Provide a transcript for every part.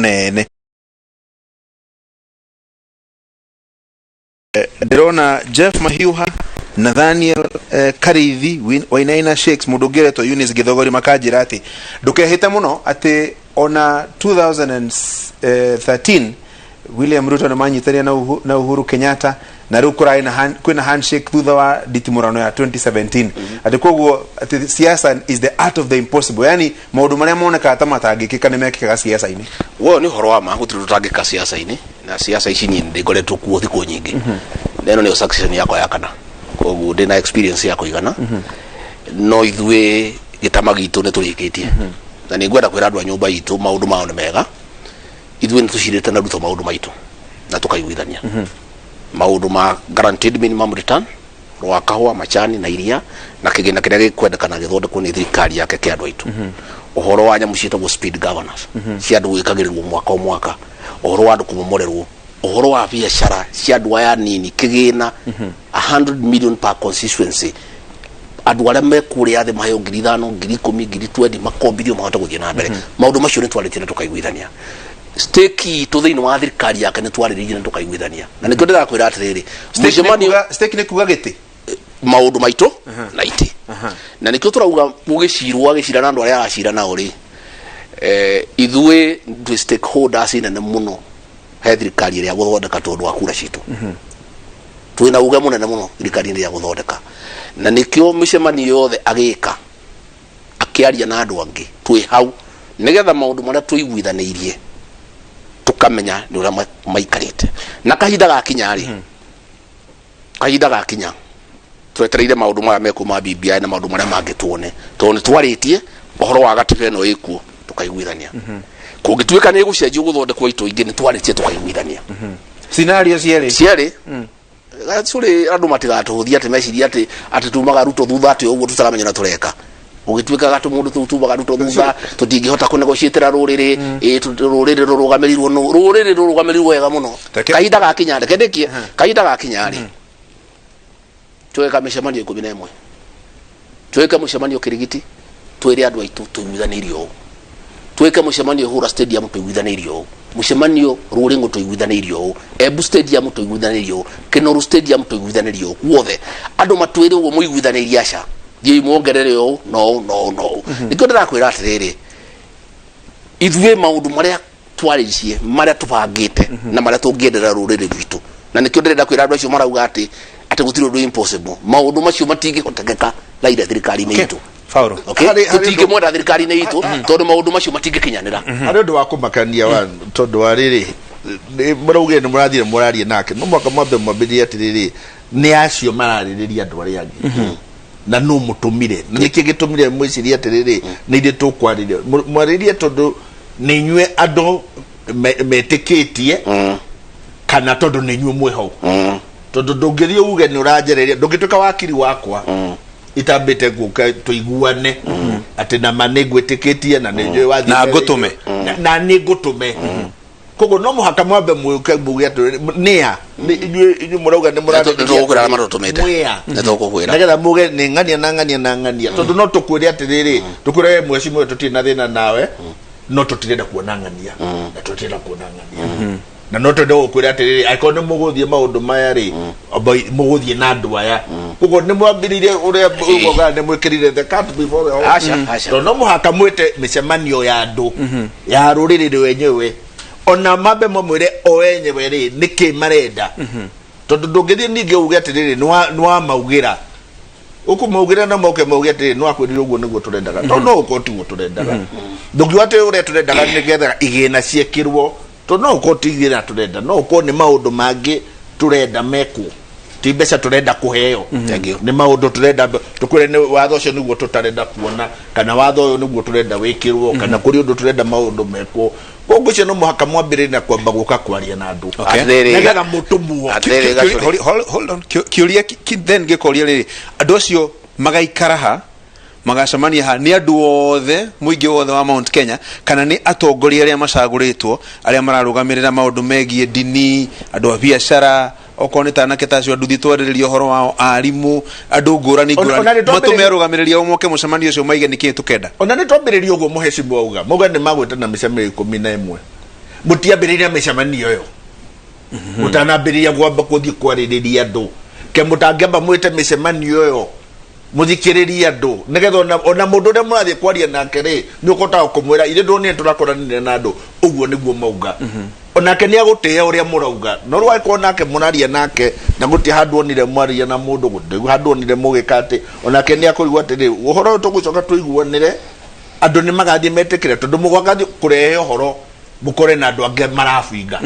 Mũnene. Ndĩrona Jeff Mahiuha, Nathaniel Karithi, Wainaina Shakes, mũndũ ũngĩ ũretwo Eunice Gĩthogori, makanjĩra atĩ ndũkehĩte mũno atĩ ona 2013 William Ruto nĩ manyitanĩire na Uhuru Kenyatta, na rĩu kũrarĩ na kwĩna handshake thutha wa nditimũrano ya 2017, atĩ koguo atĩ siasa is the art of the impossible, yani maũndũ marĩa monekaga ta matangĩkĩka nĩ mekĩkaga siasa-inĩ. Wo nĩ ũhoro wa ma, gũtirĩ ũndũ ũtangĩka siasa-inĩ, na siasa ici niĩ ndĩkoretwo kuo thikũ nyingĩ, na ĩno nĩyo succession yakwa ya kana, koguo ndĩna experience ya kũigana. No ithuĩ gĩtama gitũ nĩ tũrĩkĩtie, na nĩ ngwenda kwĩra andũ a nyũmba itũ maũndũ mao nĩ mega. Ithuĩ nĩ tũcirĩte na Ruto maũndũ maitũ na tũkaiguithania maũndũ ma guaranteed minimum return rwa kahũa, macani na iria, na kĩgĩna kĩrĩa gĩkwendekana gĩthondekwo nĩ thirikari yake kĩa andũ aitũ, ũhoro wa nyamũ ciĩtagwo speed governors cia andũ gwĩkagĩrĩrwo mwaka o mwaka, ũhoro wa andũ kũmomorerwo, ũhoro wa biacara cia andũ aya nini, kĩgĩna 100 million per constituency, andũ arĩa me kũrĩa thĩ maheo 5,000, 10,000, 20,000, makombithio mahote gũthiĩ na mbere. Maũndũ macio nĩ twarĩtie na tũkaiguithania. Stake itũ thĩinĩ wa thirikari yake nĩ twarĩrĩirie na tũkaiguithania, na nĩkĩo ndĩrakwĩra atĩrĩrĩ, mũcemanio Stake nĩ kuga gĩtĩ. Maũndũ maitũ na itĩ, na nĩkĩo tũrauga gũgĩcirwo agĩcira na andũ arĩa aracira nao rĩ, ithuĩ twĩ stakeholders nene mũno he thirikari ĩrĩa gũthondeka, tondũ wa kura citũ twĩna uge mũnene mũno thirikari ĩrĩa gũthondeka, na nĩkĩo mĩcemanio yothe agĩka akĩaria na andũ angĩ twĩ hau, nĩgetha maũndũ marĩa tũiguithanĩirie tũkamenya nĩ ũrĩa maikarĩte. Na kahinda gakinya rĩ, kahinda gakinya twetereire maũndũ maya mekuma BBI na maũndũ marĩa mangĩ tuone, tondũ nĩ twarĩtie ũhoro wa gatiba ĩno ĩkuo tũkaiguithania. Kũngĩtuĩka nĩ ĩgũcenjio gũthondekwo itũ ingĩ, nĩ twarĩtie tũkaiguithania. Scenario cierĩ. Cierĩ. Gacũrĩ andũ matigatũhũthie atĩ mecirie atĩ tumaga Ruto thutha, atĩ ũguo tũtaramenya na tũreka. Gũgĩtuĩkaga atĩ mũndũ tumaga Ruto thutha, tũtingĩhota kũnegotiatĩra rũrĩrĩ. Rũrĩrĩ rũrũgamĩrĩirwo nũ? Rũrĩrĩ rũrũgamĩrĩirwo wega mũno. Kahinda gakinya, reke ndĩkie, kahinda gakinya rĩ, tweka mĩcemanio 11, twĩke mũcemanio Kĩrigiti, twĩre andũ aitũ tũiguithanĩirie ũũ, twĩke mũcemanio Hura Stadium, tũiguithanĩirie ũũ, mũcemanio Rũrĩng'ũ, tũiguithanĩirie ũũ, Embu Stadium, tũiguithanĩirie ũũ, Kĩnoru Stadium, tũiguithanĩirie ũũ, guothe andũ matwĩre ũguo mũiguithanĩirie, aca thiĩi muongerere ũũ na ũũ na ũũ na ũũ. Nĩkĩo ndĩrakwĩra atĩrĩrĩ, ithuĩ maũndũ marĩa twarĩtie, marĩa tũbangĩte na marĩa tũngĩenderera rũrĩrĩ rwitũ, na nĩkĩo ndĩrenda kwĩra andũ acio marauga atĩ gũtirĩ ũndũ impossible, maũndũ macio matingĩhotekeka Raila thirikari-inĩ itũ. Paulo. Okay? Tũtingĩmwenda thirikari-inĩ itũ tondũ maũndũ macio matingĩkinyanĩra. Harĩ ũndũ wa kũmakania wa tondũ wa rĩrĩ, mũraugire nĩ mũrathire mũrarie nake, no mwaka mwambe mwambĩrĩrie atĩrĩrĩ, nĩ acio mararĩrĩria andũ arĩa angĩ na nũ mũtũmire, na nĩkĩ gĩtũmire mwĩcirie atĩrĩrĩ nĩ ithuĩ tũkwarĩria? Mwarĩrie tondũ nĩ inyuĩ andũ metĩkĩtie, kana tondũ nĩ inyuĩ mwĩ hau? Tondũ ndũngĩthiĩ uge nĩ ũranjereria, ndũngĩtuĩka wakiri wakwa itambĩte gũka tũiguane atĩ nama nĩ ngwĩtĩkĩtie na nĩ njũĩ wathiĩ Na ngũtũme. Na nĩ ngũtũme. Koguo no mũhaka mwambe mwĩke muge atĩrĩrĩ, nĩa inyuĩ mũrauga nĩ mũrarĩrĩria Nĩ tũgũkwĩra arĩa matũtũmĩte. Mwĩa Nĩ tũgũkwĩra. Nĩgetha muge nĩ ng'ania na ng'ania na ng'ania, tondũ no tũkwĩre atĩrĩrĩ, tũkwĩre we mheshimiwa, tũtirĩ na thĩna nawe, no tũtirenda kuona ng'ania na tũtirenda kuona ng'ania, na no twende gũkwĩra atĩrĩrĩ, angĩkorwo nĩ mũgũthiĩ maũndũ maya rĩ, amba mũgũthiĩ na andũ aya. Koguo nĩ mwambĩrĩirie ũrĩa ũgoga nĩ mwĩkĩrire the cart before the horse. Aca, aca. Tondũ no mũhaka mwĩte mĩcemanio ya andũ ya rũrĩrĩ rwenyewe, ona mambe mamwĩre o enyewe rĩ nĩkĩ marenda, tondũ ndũngĩthiĩ ningĩ uge atĩrĩrĩ nĩ wamaugĩra, ũkũmaugĩra na moke mauge atĩrĩ nĩ wakwĩrire ũguo nĩguo tũrendaga, tondũ no ũkorwo tiguo tũrendaga. Ndũngiuga atĩ ũrĩa tũrendaga nĩgetha igĩna ciĩkĩrwo, tondũ no ũkorwo ti igĩna tũrenda, no ũkorwo nĩ maũndũ mangĩ tũrenda mekwo, ti mbeca tũrenda kũheo. Thank you. Nĩ maũndũ tũrenda tũkwĩre nĩ watho ũcio nĩguo tũtarenda kuona, kana watho ũyũ nĩguo tũrenda wĩkĩrwo, kana kũrĩ ũndũ tũrenda maũndũ mekwo. Koguo ũcio no mũhaka mwambĩrĩrie na kwamba gũka kwaria na andũ Atĩrĩrĩ, nĩgetha mũtũmwo. Atĩrĩrĩ, Gacũrĩ. Hold on. Kĩũria then gĩkoria rĩrĩ, andũ acio magaikara ha, magacemania ha? Nĩ andũ othe, mũingĩ wothe wa Mount Kenya, kana nĩ atongoria arĩa macagũrĩtwo, arĩa mararũgamĩrĩra maũndũ megiĩ ndini, andũ a biacara, okorwo nĩ tanake ta acio nduthi twarĩrĩria ũhoro wao, arimũ, andũ ngũrani Ona ngũrani, nĩ twambĩrĩria- matũme arũgamĩrĩri ao moke mũcemanio ũcio maige nĩkĩĩ tũkenda? Ona nĩ twambĩrĩria ũguo mũhecimwa auga, mauga nĩ magwĩtana mĩcemanio 11. Mũtiambĩrĩria mĩcemanio ĩyo mũtanambĩrĩria gwamba kũthiĩ kwarĩrĩria andũ, ke mũtangĩamba mwĩte mĩcemanio ĩyo mũthikĩrĩrie andũ, nĩgetha ona mũndũ ũrĩa mũrathiĩ kwaria nake rĩ, nĩ ũkũhotaga kũmwĩra ithe ndonire tũrakoranire na andũ ũguo nĩguo mauga, onake nĩ agũtĩĩa ũrĩa mũrauga. No rĩu angĩkorwo nake mũraria nake na gũtirĩ handũ onire mwaria na mũndũ, gũtirĩ handũ onire mũgĩka atĩ, onake nĩ akũigua atĩrĩ, ũhoro ũyũ tũgũcoka tũiguanĩre, andũ nĩ magathiĩ metĩkĩre, tondũ mũgathiĩ kũrehe ũhoro mũkore na andũ angĩ marabinga,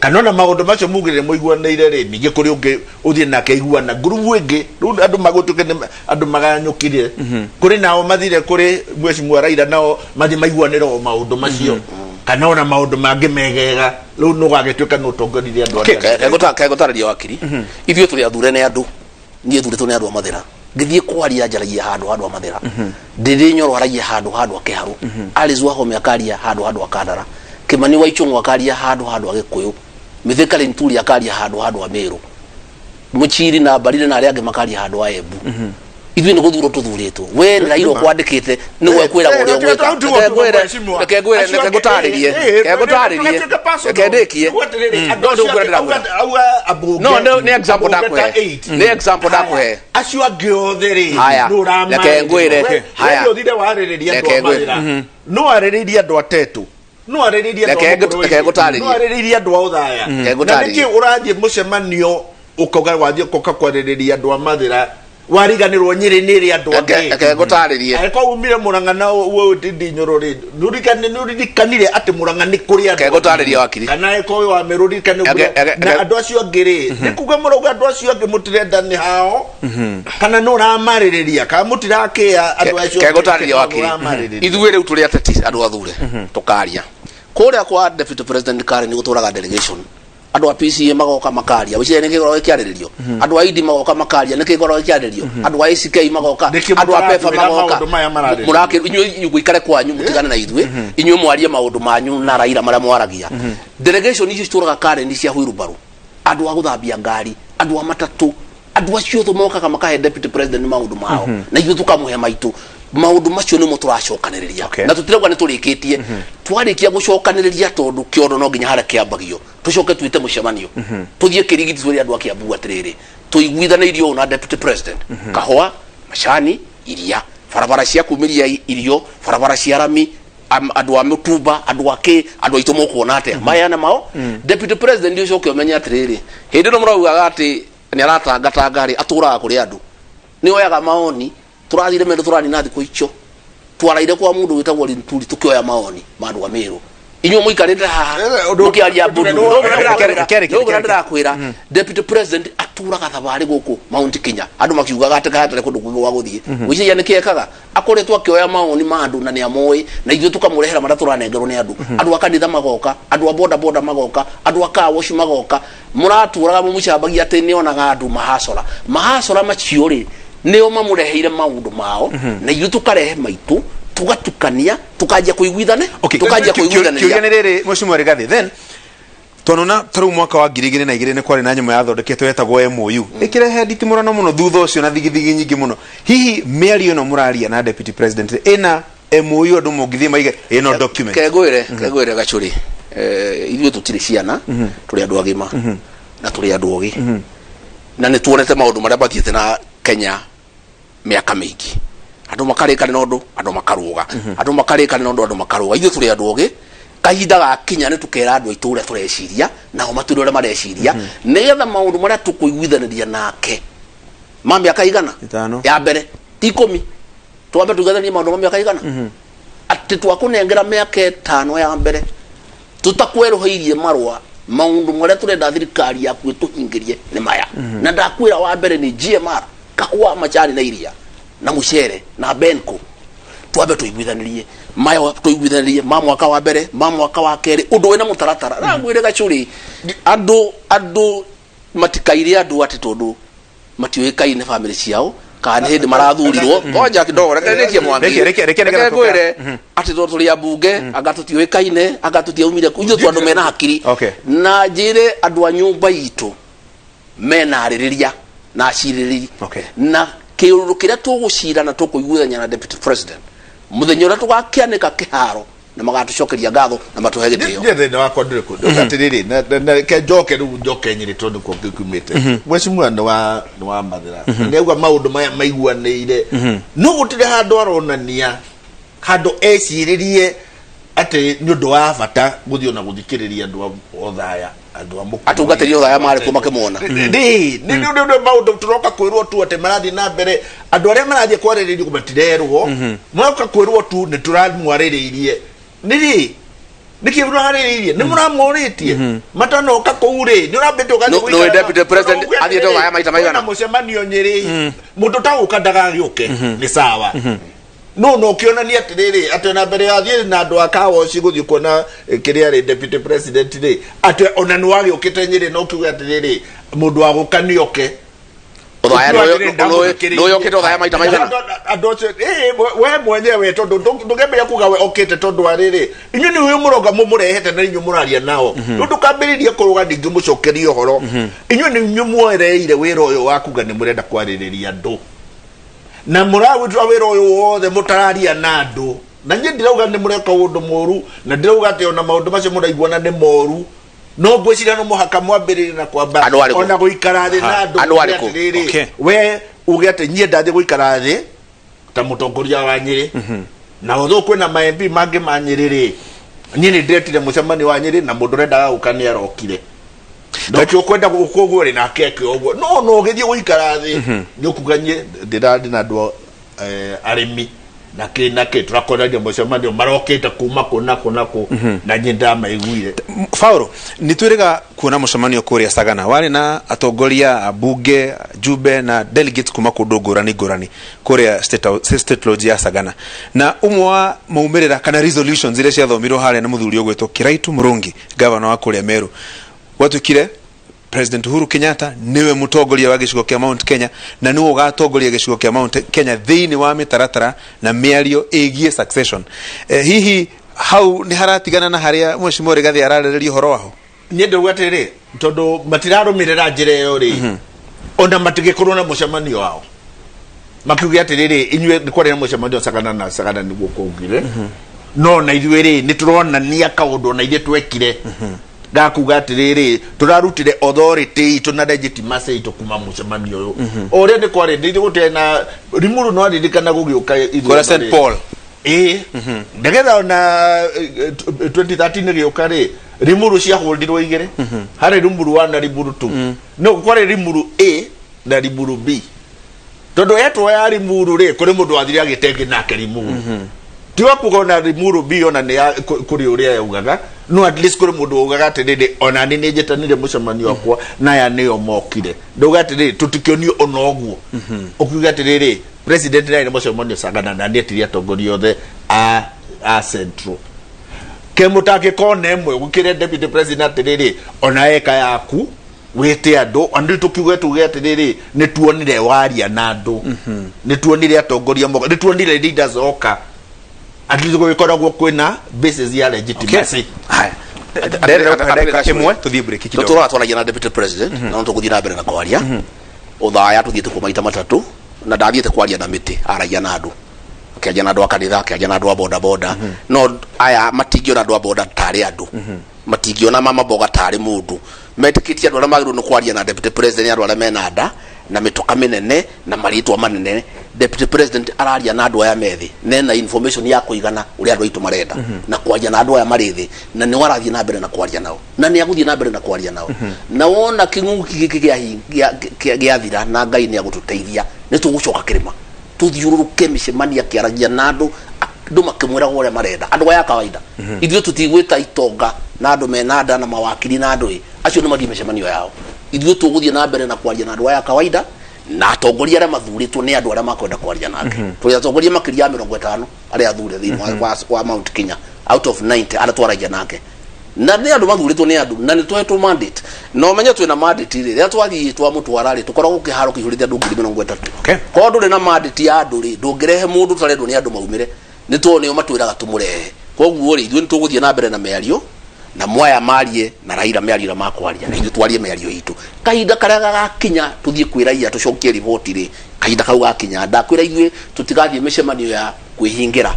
kana ona maũndũ macio mugire mũiguanĩire rĩ, ningĩ kũrĩ ũngĩ ũthiĩ nake iguana ngurubu ĩngĩ. Rĩu andũ magũtuĩke nĩ andũ magayanyũkire, kũrĩ nao mathire kũrĩ mheshimiwa Raila, nao mathiĩ maiguanĩre o maũndũ macio, kana ona maũndũ mangĩ megega. Rĩu nĩ ũgagĩtuĩka nĩ ũtongoririe andũ arĩa Kegũtarĩria wakiri, ithuĩ tũrĩ athure nĩ andũ. Niĩ thurĩtwo nĩ andũ a Mathĩra. Ngĩthiĩ kwaria, njaragia handũ ha andũ a Mathĩra. Ndĩrĩ Nyoro aragia handũ ha andũ a Kĩharũ. Alice Wahome akaria handũ ha andũ a Kandara. Kĩmani wa Ichung'wa akaria handũ ha andũ a Gĩkũyũ. Mithika Linturi akaria handũ ha andũ a Meru. Mũchiri na Mbarire na arĩa angĩ makaria handũ ha Embu. Ithuĩ nĩ gũthurwo tũthurĩtwo. We Raila ũkwandĩkĩte nĩwe kwĩraga ũrĩa ũgwĩka. Reke ngwĩre, reke ngwĩre, reke ngũtarĩrie, reke ngũtarĩrie, reke ndĩkie. No nĩ ũkwĩra ndĩrakwĩra. No, nĩ example ndakũhe. Nĩ example ndakũhe. Acio angĩ othe rĩ, Haya, nĩ ũramarĩrĩria. Reke ngwĩre. We Haya. ũthire warĩrĩria andũ Reke a ngwĩre. Mathĩra, no warĩrĩirie andũ a Tetu, no warĩrĩirie andũ a Mũkũrwe-inĩ, Reke ngũtarĩrie. no warĩrĩirie andũ a Ũthaya. Reke Na ngũtarĩrie. nĩkĩ ũrathiĩ mũcemanio ũkauga wathiĩ ũkoka kwarĩrĩria andũ a Mathĩra, wariganĩrwo Nyĩrĩ nĩ ĩrĩ andũ angĩ? Reke ngũtarĩrie. Angĩkorwo umire Mũrang'a na Ndindi Nyoro rĩ, nĩ ũririkanire atĩ Mũrang'a nĩ kũrĩ andũ Reke ngũtarĩrie wakiri. Kana angĩkorwo wĩ wa Meru, ririkane na andũ acio angĩ rĩ, nĩ kuga mũrauga andũ acio angĩ mũtirenda nĩ hao, kana nĩ ũramarĩrĩria, kana mũtirakĩa andũ acio Ke angĩ, ngũtarĩria nĩ wakiri. ũramarĩrĩria. Ithuĩ rĩu tũrĩ ateti, andũ athure, tũkaria kũrĩa kwa deputy president Karen, gũtũraga delegation. Andũ a PCA magoka makaria, wĩciria nĩ kĩgoro gĩkĩarĩrĩrio? Andũ a ID magoka makaria, nĩ kĩgoro gĩkĩarĩrĩrio? Andũ a ACK magoka. Nĩkĩ Andũ a PEPA mũtaratwĩra magoka. maũndũ maya mararĩrĩrio? Mũrakĩ inyuĩ mũikare kwanyu, mũtigane na ithuĩ. Inyuĩ mwarie maũndũ manyu na Raila marĩa mwaragia. Delegation icio citũraga Karen cia wheelbarrow, andũ a gũthambia ngari, andũ a matatũ, andũ acio othe mokaga makahe deputy president maũndũ mao, na ithuĩ tũkamũhe maitũ. Maũndũ macio nĩmo tũracokanĩrĩria. Na tũtirauga nĩ tũrĩkĩtie. Twarĩkia gũcokanĩrĩria, tondũ kĩondo no nginya harĩa kĩambagio, tũcoke twĩte mũcemanio, tũthiĩ Kĩrigiti, twĩre andũ a Kiambu atĩrĩrĩ, tũiguithanĩirie ũũ na deputy president: kahũa, macani, iria, barabara cia kumĩria irio, barabara cia rami, andũ a mũtumba, andũ a kĩ, andũ aitũ mũkuona atĩa maheane mao. Deputy president ũcoke ũmenye atĩrĩrĩ, hĩndĩ ĩno mũraugaga atĩ nĩ aratangatanga rĩ, atũraga kũrĩ andũ, nĩ oyaga maoni. Tũrathire mendo, tũranina thikũ icio twaraire kwa mũndũ wĩtagwo Linturi, tũkĩoya maoni ma andũ a Meru. Inyuĩ mũikarĩte haha mũkĩaria mbũru. Nũguo ndĩrakwĩra, deputy president atũraga thabarĩ gũkũ Mount Kenya, andũ makiugaga atĩ kahatarĩ kũndũ kũngĩ gwa gũthiĩ. Gwĩciria nĩ ekaga akoretwo akĩoya maoni ma andũ na nĩ amoĩ, na ithuĩ tũkamũrehera marĩa tũranengerwo nĩ andũ. Andũ a kanitha magoka, andũ a boda boda magoka, andũ a car wash magoka. Mũratũraga mũmũcambagia atĩ nĩonaga andũ mahacora mahacora macio rĩ, nĩo mamũreheire maũndũ mao, na ithuĩ tũkarehe maitũ, tũgatukania, tukanjia kũiguithane. Tukanjia Kĩũria kũiguithanĩria. Nĩ rĩrĩ, Mheshimiwa Rigathi, then twanona ta rĩu mwaka wa 2002 nĩ kwarĩ na nyamũ yathondeketwo yetagwo MOU, ĩkĩrehe nditimũrano mũno thutha ũcio na thigithigi nyingĩ mũno. Hihi mĩario ĩno mũraria na deputy president ĩna MOU andũ mũngĩthiĩ maige ĩno document? Kengwĩre gacũrĩ, ithuĩ tũtirĩ ciana, tũrĩ andũ agima na tũrĩ andũ ogĩ, na nĩ tuonete maũndũ marĩa mathiĩte na Kenya mĩaka mĩingĩ. Andũ makarĩkanĩra ũndũ, andũ makarũga, andũ makarĩkanĩra ũndũ, andũ makarũga. Ithuĩ tũrĩ andũ ogĩ. Kahinda gakinya nĩ tũkera andũ aitũ ũrĩa tũreciria, nao matwĩre ũrĩa mareciria, nĩgetha maũndũ marĩa tũkũiguithanĩria nake ma mĩaka igana 5 ya mbere, ti 10, twambe tũiguithanie maũndũ ma mĩaka igana, atĩ twakũnengera mĩaka 5 ya mbere tũtakwerũhĩirie marũa, maũndũ marĩa tũrenda thirikari yaku ĩtũhingĩrie nĩ maya. Na ndakwĩra, wa mbere nĩ GMR, kahũa, macani na iria na mũcere na benko. Twambe tũiguithanĩrie maya, tũiguithanĩrie ma mwaka wa mbere, ma mwaka wa kerĩ, ũndũ wĩna mũtaratara. Rangwĩre gacũrĩ, andũ matikaire andũ atĩ tondũ matiũĩkaine bamĩrĩ ciao kana nĩ hĩndĩ marathurirwo. Ngoja kidogo, reke nĩkie Mwangi. Reke nĩgetha Reke ngwĩre atĩ tondũ tũrĩ ambunge, anga tũtiũĩkaine, anga tũtiaumire kũ, ithuĩ tũ andũ mena hakiri. Na njĩre andũ a nyũmba itũ mena arĩrĩria na acirĩrĩri. Na kĩũndũ kĩrĩa tũgũcira na tũkũiguithania na deputy president, mũthenya ũrĩa tũgakĩanĩka kĩharo. Na magatũcokeria ngatho na matũhe gĩtĩo. Niĩ thĩna wakwa ndũrĩ kũ atĩrĩrĩ, na reke njoke rĩu, njoke Nyĩrĩ tondũ nĩkuo ngĩkumĩte. Mheshimiwa nĩ wa Mathĩra nĩ auga maũndũ maya maiguanĩire, no gũtirĩ handũ aronania handũ ecirĩrie atĩ nĩ ũndũ wa bata gũthiĩ ona gũthikĩrĩria andũ a Othaya, andũ a Mũkũrwe. Atungatĩri Othaya marĩ kuo makĩmuona. Rĩ nĩ maũndũ tũroka kwĩrwo tu atĩ marathiĩ na mbere. Andũ arĩa marathiĩ kwarĩrĩrio matirerwo, maroka kwĩrwo tu nĩ tũramwarĩrĩirie. Nĩ rĩ nĩkĩ mũrarĩrĩirie? Nĩ mũramorĩtie matanoka kũu rĩ? Nĩ ũrambĩte ũgathiĩ Nũ deputy president athiĩte Othaya maita maigana? Kwĩna mũcemanio Nyĩrĩ, mũndũ tagũka ndagagĩũke, nĩ sawa, no ũkĩonania atĩrĩrĩ atĩ ona mbere ya thiĩ na andũ a kawoci gũthiĩ kuona kĩrĩa rĩ deputy president rĩ, atĩ ona nĩ wagĩũkĩte Nyĩrĩ na ũkiuga atĩrĩrĩ, mũndũ wa gũka nĩ oke. Othaya nĩ ũyũkĩte Othaya maita maigana? Andũ acio we mwenyewe, tondũ ndũngĩambĩrĩria kuga we okĩte, tondũ wa rĩrĩ, inyuĩ nĩ ũyũ mũroga mũmũrehete na inyuĩ mũraria nao. Rĩu ndũkambĩrĩrie kũrũga ningĩ mũcokerie ũhoro. Inyuĩ nĩ inyuĩ mwereire wĩra ũyũ wa kuga nĩ mũrenda kwarĩrĩria andũ, na mũrawĩtua wĩra ũyũ wothe mũtararia na andũ. Na niĩ ndirauga nĩ mũreka ũndũ mũru, na ndirauga atĩ ona maũndũ macio mũraiguana nĩ moru, no ngwĩciria no mũhaka mwambĩrĩrie na kwamba Andũ arĩkũ? ona gũikara thĩ na andũ. Andũ Uge arĩkũ? atĩrĩrĩ, Okay. we uge atĩ niĩ ndathiĩ gũikara thĩ ta mũtongoria wa Nyĩrĩ, na although kwĩna ma MP mangĩ ma Nyĩrĩ rĩ, niĩ nĩ ndĩretire mũcemanio wa Nyĩrĩ na mũndũ ũrendaga gũka nĩ arokire, na ũkĩ ũkwenda gũka ũguo rĩ, nake eke ũguo. No ũgĩthiĩ gũikara thĩ nĩ ũkuga niĩ ndĩrarĩ na andũ arĩmi na kĩ na kĩ, tũrakonania mũcemanio marokĩte kuma kũ na kũ na kũ, na niĩ ndamaiguire. Paulo, nĩ twĩrĩga kuona mũcemanio kũrĩa Sagana warĩ na atongoria a bunge, jumbe na delegates kuma kũndũ ngũrani ngũrani kũrĩa State Lodge ya Sagana, na ũmwe wa maumĩrĩra kana resolutions iria ciathomirwo harĩa nĩ mũthuri ũgwĩtwo Kiraitu Murungi, gavana wa kũrĩa Meru, gwatuĩkire President Uhuru Kenyatta niwe mũtongoria wa gĩcigo kĩa Mount Kenya na niwe ũgatongoria gĩcigo kĩa Mount Kenya thĩinĩ wa mĩtaratara na mĩario ĩgiĩ succession. Hihi hau nĩ haratigana na harĩa Mheshimiwa Rigathi ararĩrĩria ũhoro waho? Niĩ ndauga atĩrĩrĩ, tondũ matirarũmĩrĩra njĩra ĩyo rĩ, ona matigĩkorwo na mũcemanio wao makiuge atĩrĩrĩ, inyuĩ nĩ kwarĩ na mũcemanio Sagana na Sagana nĩguo kwaugire, no na ithuĩ rĩ, nĩ tũronania kaũndũ ona ithuĩ twekire gakuga atĩrĩrĩ, tũrarutire authority itũ na legitimacy itũ kuma mũcemanio ũyũ. O ũrĩa nĩ kwarĩ nĩ gũtirĩ na Limuru, no aririkana gũgĩũka ithurano Kũrĩa St rĩ. Paul. Ĩĩ, nĩgetha ona 2013 ĩgĩũka rĩ, Limuru ciahũrirwo igĩrĩ, harĩ Limuru 1 na Limuru 2. No kwarĩ Limuru A na Limuru B, tondũ yetwo ya Limuru rĩ, kũrĩ mũndũ wathire agĩte nake Limuru. Tiwa kuga ona Limuru B ona nĩ kũrĩ ũrĩa yaugaga, no at least kũrĩ mũndũ waugaga atĩrĩrĩ, ona nĩ nĩnjĩtanire mũcemanio wakwa na aya nĩo mokire. Ndauga atĩrĩrĩ, tũtikĩonio ona ũguo ũkiuga atĩrĩrĩ, president nĩ arĩ na mũcemanio Sagana na nĩetirie atongoria othe a central ke mũtangĩkona ĩmwe gũkĩre deputy president atĩrĩrĩ, ona eka yaku wĩte andũ. Ona rĩu tũkiuge tuge atĩrĩrĩ, nĩ tuonire waria na andũ, nĩ tuonire atongoria moka, nĩ tuonire leaders oka, at least gũgĩkoragwo kwĩna basis ya legitimacy. Haya. Ndagĩka ĩmwe tũthiĩ break kidogo. Tũtũraga twaragia na deputy president na no tũgũthiĩ na mbere na kwaria. Othaya tũthiĩte kuo maita matatũ na ndathiĩte kwaria na mĩtĩ, aragia na andũ, akĩaria na andũ a kanitha, akĩaria na andũ a boda boda. No aya matingĩona andũ a boda tarĩ andũ, matingĩona mama mboga tarĩ mũndũ. Metĩkĩtie andũ arĩa magĩrĩirwo nĩ kwaria na deputy president nĩ andũ arĩa mena nda na mĩtoka mĩnene na marĩtwa manene. Deputy president araria na andũ aya methĩ nena information ya kũigana ũrĩa andũ aitũ marenda na kwaria na andũ aya marĩ thĩ, na nĩo arathiĩ na mbere na kwaria nao na nĩ agũthiĩ na mbere na kwaria nao. Na wona kĩng'ũki gĩkĩ gĩathira na Ngai nĩ agũtũteithia, nĩ tũgũcoka kĩrĩma tũthiũrũrũke mĩcemanio akĩaragia na andũ, andũ makĩmwĩraga ũrĩa marenda, andũ aya a kawaida. Ithuĩ tũtigwĩta itonga na andũ mena nda na mawakiri na andũ ĩ acio nĩ mathiĩ mĩcemanio yao. Ithuĩ tũgũthiĩ na mbere na kwaria na andũ aya a kawaida na atongoria arĩa mathurĩtwo nĩ andũ arĩa makwenda kwaria nake. Tũrĩ atongoria makĩria ya 50 arĩa athure thĩinĩ wa Mount Kenya out of 90 arĩa twaragia nake, na nĩ andũ mathurĩtwo nĩ andũ na nĩ tũhetwo mandate. Na ũmenye twĩna mandate rĩ, rĩrĩa twathiĩ twamũtwara rĩ, tũkoragwo kĩharo kĩihũrĩte andũ 30,000. Korwo ndũrĩ na mandate ya andũ rĩ, ndũngĩrehe mũndũ ũtarendwo nĩ andũ maumĩre, nĩ tondũ nĩo matwĩraga tũmũrehe. Koguo rĩ, ithuĩ nĩ tũgũthiĩ na mbere na mĩario na mwaya marie na Raila mĩario ĩrĩa makwaria, na ithuĩ twarie mĩario itũ. Kahinda karĩa gagakinya tũthiĩ kwĩ raia tũcokie riboti rĩ, kahinda kau gakinya, ndakwĩra ithuĩ tũtigathiĩ mĩcemanio ya kwĩhingĩra.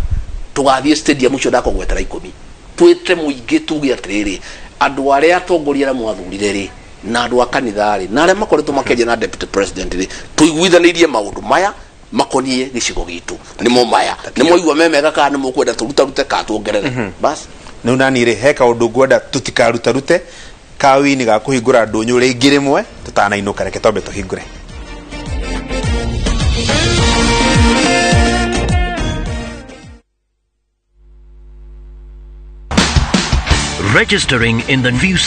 Tũgathiĩ stadium ũcio ndakũgwetera 10, twĩte mũingĩ, tuge atĩrĩrĩ, andũ arĩa atongoria arĩa mwathurire rĩ, na andũ a kanitha rĩ, na arĩa makoretwo makĩaria na deputy president rĩ, tũiguithanĩirie maũndũ maya makoniĩ gĩcigo gitũ nĩmo maya, nĩ mwaigua me mega kana nĩ mũkwenda tũrutarute kana tuongerere? Bas. Rĩu nani rĩ, he kaũndũ ngwenda tũtikarute kawini ga kũhingũra ndũnyũ rĩngĩ rĩmwe tũtanainũka. Reke twambe tũhingũre. Registering in the view.